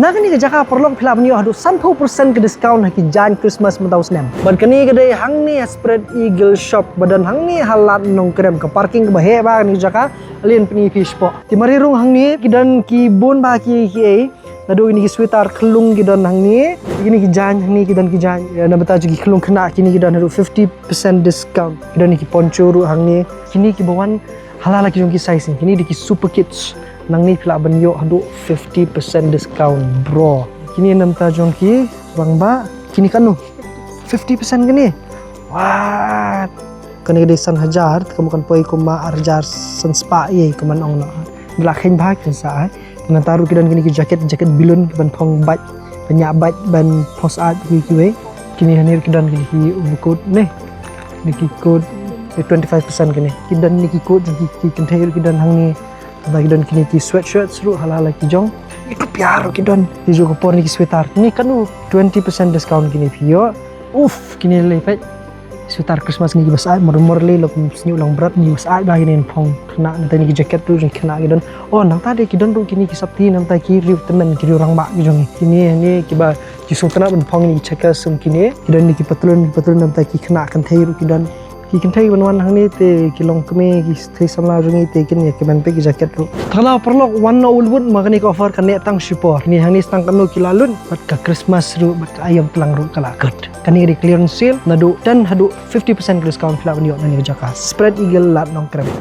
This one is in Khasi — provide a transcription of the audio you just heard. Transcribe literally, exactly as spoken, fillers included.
Na kane ka jaka paralok phi lah ban ïoh haduh sanphew percent ka discount ha ki jaiñ Christmas mynta u snem. Bad kane ka dei hangne ha Spread Eagle Shop ba don hangne ha Lad Nongkrem, ka parking kaba heh bha kane ka jaka. Ale ngan pyni ïa phi shapoh. Te mar rung hangne ki don ki bun bha ki, ki ei. Naduh kine ki sweater khyllung ki don hangne, kine ki jaiñ hangne ki don ki jaiñ. Ïa, na bynta jong ki khyllung khynnah kine ki don haduh fifty percent discount. Ki don ki poncho ruh hangne. Kine kiba wan ha la la ki jong ki size, kine dei ki super kids. Nangne phi lah ban ïoh haduh fifty percent discount, bro. Kine na bynta jong ki rangbah, kine katno? Fifty percent kine. What? Kane ka dei san hajar, te ka mut kan poi kumba ar hajar san spah ei, kumba ong noh. Te la kheiñ bha ki sa ai. Nangta ruh ki don kine ki jacket, jacket balloon, ban phong bike, ban ñiah bike, ban phong syaid ki, kiwei. Kine hangne ruh ki don kine ki overcoat ne. Kine ki coat, eh, twenty-five percent kine. Ki don kine ki coat, ki, ki kynthei ruh ki don hangne. Nangta ki don kine ki sweatshirts ruh ha la la ki jong. Ki kpiar ruh ki don. Ki jong ka por kine ki sweater. Kine katno, twenty percent discount kine phi ïoh. Uff, kine lei peit. Sweater Christmas ngi ba syaid, mor mor lei lok sñiuh lang brat ngi ba syaid ba kine phong khynnah, nangta kine ki jacket ruh jong khynnah ki don. Oh, nangta de ki don ruh kine ki sopti, nangta ki riew tymmen, ki riew rangbah ki jong ngi. Kine ne kiba ki sngewtynnat ban phong kine ki checkers sum kine. Ki don kine ki patlun, ki patlun nangta ki khynnah kynthei ruh ki don. Ki kynthei ban wan hangne te ki longkmie, ki thei samla jong ngi te kin ïa kmen peit ki jacket ruh. Te la paralok, wan noh u lwet, ma kane ka offer kan neh tang shipor. Kine hangne tang katno ki la lut, bad ka Christmas ruh bad ka aïom tlang ruh ka la kut. Kane ka dei clearance sale, naduh ten haduh fifty percent discount phi lah ban ïoh na kane ka jaka. Spread Eagle, Lad Nongkrem.